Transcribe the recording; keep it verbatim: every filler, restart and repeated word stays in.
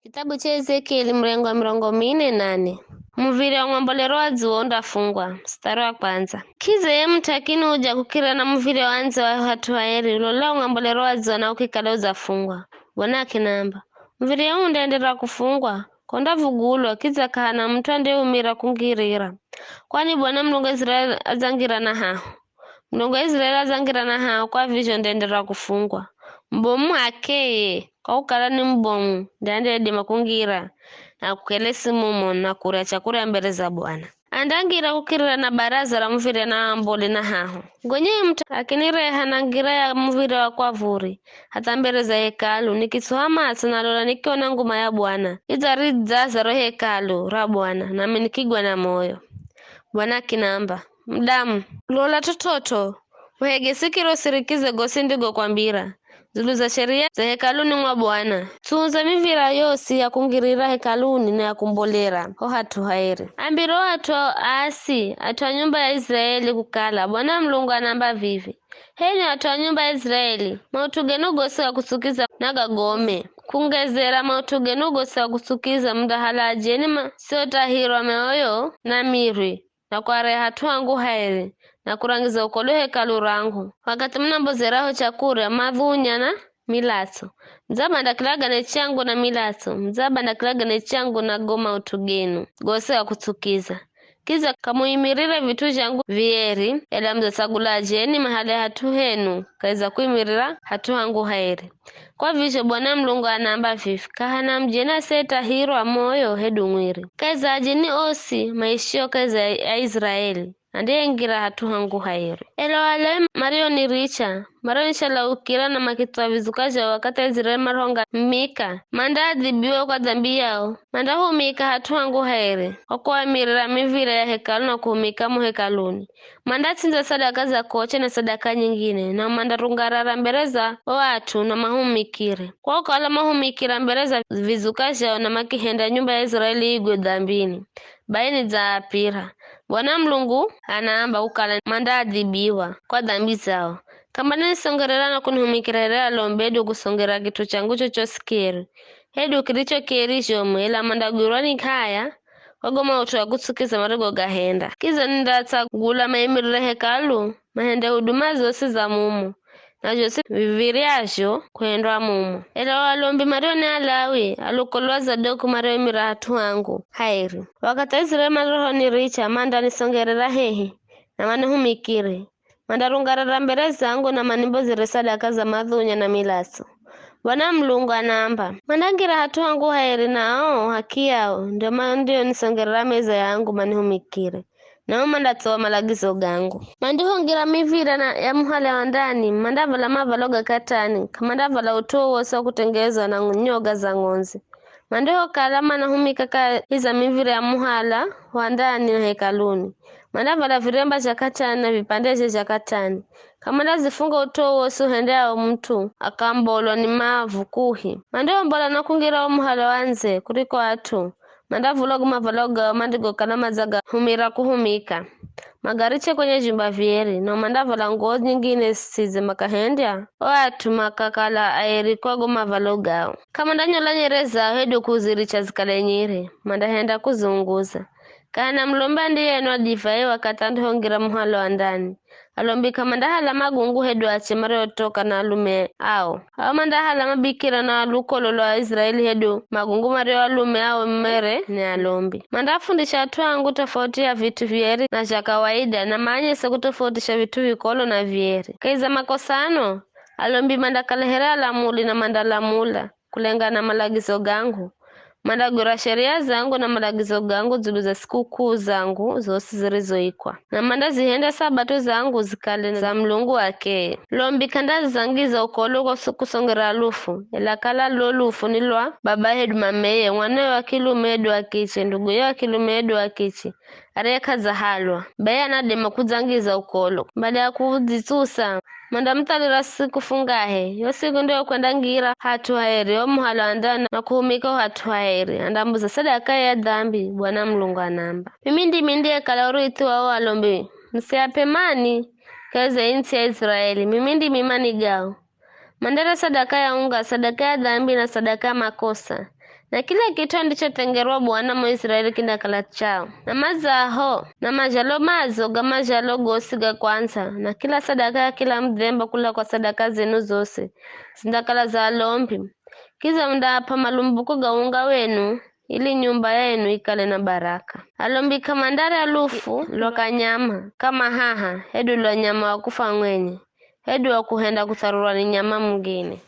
Kitabu cha Ezekieli, mrengo wa mirongo mine na nane. Muv̱irya wa mwambolero wa dzuwa undafungwa. Mstari wa kwanza. Kidza ye mut'u akinuja kukirira na muv̱irya wa ndze wa hat'u hairi, lola wo mwambolero wa dzuwa na ukikala udzafungwa. Bwana akinamba, muv̱irya uu undaenderera kufungwa, kondavugulwa, kidza k'ahana mut'u andeumira kungirira. Kwani Bwana Mulungu wa Israeli adzangira na haho. Mulungu wa Israeli adzangira na haho, kwa vizho ndaenderera kufungwa. Mubomu h'akeye, kwa kukala ni mubomu, nde andeidima kungira na kukelesi mumo na kurya chakurya mbere za Bwana. Andangira kukirira na baraza ra muv̱irya na ambole na haho. Gonya ye mut'u akinireha na ngira ya muv̱irya wa kwavuri, hatha mbere za hekalu, nikitsuha matso na lola nikiona nguma ya Bwana, idzaridzaza ro hekalu ra Bwana, nami nikigwa na moyo. Bwana akinamba, mudamu, lola t'ot'ot'o, uhege sikiro usirikize gosi ndigokwambira dzulu za sheria za hekaluni mwa Bwana. Tsundza miv̱ira yosi ya kungirira hekaluni na ya kumbolera ho hat'u hairi. Ambira o at'u aasi, at'u a nyumba ya Israeli kukala, Bwana Mulungu anaamba vivi, h'enwi at'u a nyumba ya Israeli, maut'u genu gosi ga kutsukiza na gagome. Kungezera maut'u genu gosi ga kutsukiza, mundahala ajeni masiotahirwa mioyo na mirwi, na kuareha hat'u hangu hairi, na kurangiza ukolo hekalu rangu. Wakathi munambozeraho chakurya, mav̱unya na milatso, mudzabanda kilagane changu na milatso, mudzabanda kilagane changu na go maut'u genu gosi ga kutsukiza. Kidza k'amuimirire vit'u zhangu vieri, ela mudzatsagula ajeni mahali hat'u henu kahi za kuimirira hat'u hangu hairi. Kwa vizho Bwana Mulungu anaamba vivi, k'ahana mujeni asiyetahirwa moyo hedu mwiri. Kahi za ajeni osi maishio kahi za Aisraeli, andeengira hat'u hangu hairi. Ela o Alawi marioniricha, marionishala ukira na makithuwa vizuka zhao wakathi Aisraeli marihongamika, mandaadhibiwa kwa dhambi yao, mandahumika hat'u hangu hairi, kwa kuamirira miv̱ira ya hekalu na kuhumika mo hekaluni. Mandats'indzwa sadaka za koche na sadaka nyingine, na mandarungarara mbere za o at'u na mahumikire. Kwa kukala mahumikira mbere za vizuka zhao na makihenda nyumba ya Israeli igwe dhambini, bai nidzaapira. Bwana Mulungu anaamba kukala mandaadhibiwa kwa dhambi zao. K'amandanisongerera na kunihumikira here alombi hedu kusongera kit'u changu chochosi kieri, hedu kiricho kieri zhomu, ela mandagwirwa ni k'aya kwa go maut'u ga kutsukiza marigogahenda. Kidza nindatsagula maimirire hekalu, mahende huduma zosi za mumo, na zhosi viv̱iryazho kuhendwa mumo. Ela o alombi mario ni Alawi, a lukolo lwa Zadoki marioimira hat'u hangu hairi, wakathi Aisraeli marihoniricha, mandanisongerera hehi, na manihumikire. Mandarungarara mbere zangu na manimbozere sadaka za mav̱unya na milatso. Bwana Mulungu anaamba, mandangira hat'u hangu hairi, na ao h'akiyao ndio mandionisongerera meza yangu manihumikire, nao mandatsowa malagizo gangu. Mandihongira miv̱ira na, ya muhala wa ndani, mandav̱ala mavalo ga katani, k'amandav̱ala ut'u wowosi wa kutengezwa na nyoga za ng'ondzi. Mandihokala manahumika kahi za miv̱ira ya muhala wa ndani na hekaluni, mandav̱ala viremba zha katani na vipandezhe zha katani. K'amandazifunga ut'u wowosi uhendeao mut'u akambolwa ni mavukuhi. Mandiombola na kungira wo muhala wa ndze kuriko at'u. Mandavula go mavalo gao mandigokala madzagahumira kuhumika. Magariche kwenye vyumba vieri, na mandav̱ala nguwo nyingine zisize makahendya o at'u makakala aeri kwa go mavalo gao. K'amandanyola nyere zao hedu kuziricha zikale nyere, mandahenda kuziunguza. K'ahana mulombi andiyenwa divai wakathi andihongira muhala wa ndani. Alombi k'amandahala magungu hedu ache mariotoka na alume ao. Ao mandahala mabikira na lukolo lwa Israeli hedu magungu mario alume ao mere ni alombi. Mandafundisha at'u angu tofauti ya vit'u vieri na zha kawaida, na maanyese kutofautisha vit'u vikolo na vieri. Kahi za makosano, alombi mandakala here alamuli na mandalamula kulengana na malagizo gangu. Mandagwira sheria zangu na malagizo gangu dzulu za sikuk'uu zangu zosi zirizoikwa, na mandazihenda sabato zangu zikale za Mulungu h'akeye. Lombi k'andazangiza ukolo kwa su-, kusongera lufu, ela kala lo lufu ni lwa baba hedu mameye, mwanawe wa kilume hedu wa kiche, nduguye wa kilume hedu wa kiche, ariye k'adzahalwa, bai anadima kudzangiza ukolo. Bada ya kudzitsusa, mandamuthalira siku fungahe, yo siku ndiyo kwendangira hat'u haeri ho muhala wa ndani na kuhumika ho hat'u haeri, andambuza sadaka ya dhambi, Bwana Mulungu anaamba. Mimi ndimi ndiyekala urithi wa o alombi, musiap'e mani kahi za ii nts'i ya Israeli, mimi ndimi manigao. Mandere sadaka ya unga, sadaka ya dhambi na sadaka ya makosa. Na kila kit'u andichothengerwa Bwana mo Israeli kindakala chao. Na madzaho, na mazhalo madzo ga mazhalo gosi ga kwandza, na kila sadaka ya kila mudhemba kula kwa sadaka zenu zosi, zindakala za alombi. Kidza mundaap'a malumbuko ga unga wenu, ili nyumba yenu ikale na baraka. Alombi k'amandari alufu lwa kanyama kama haha, hedu lwa nyama wa kufwa mwenye, hedu wa kuhenda kutharurwa ni nyama mungine.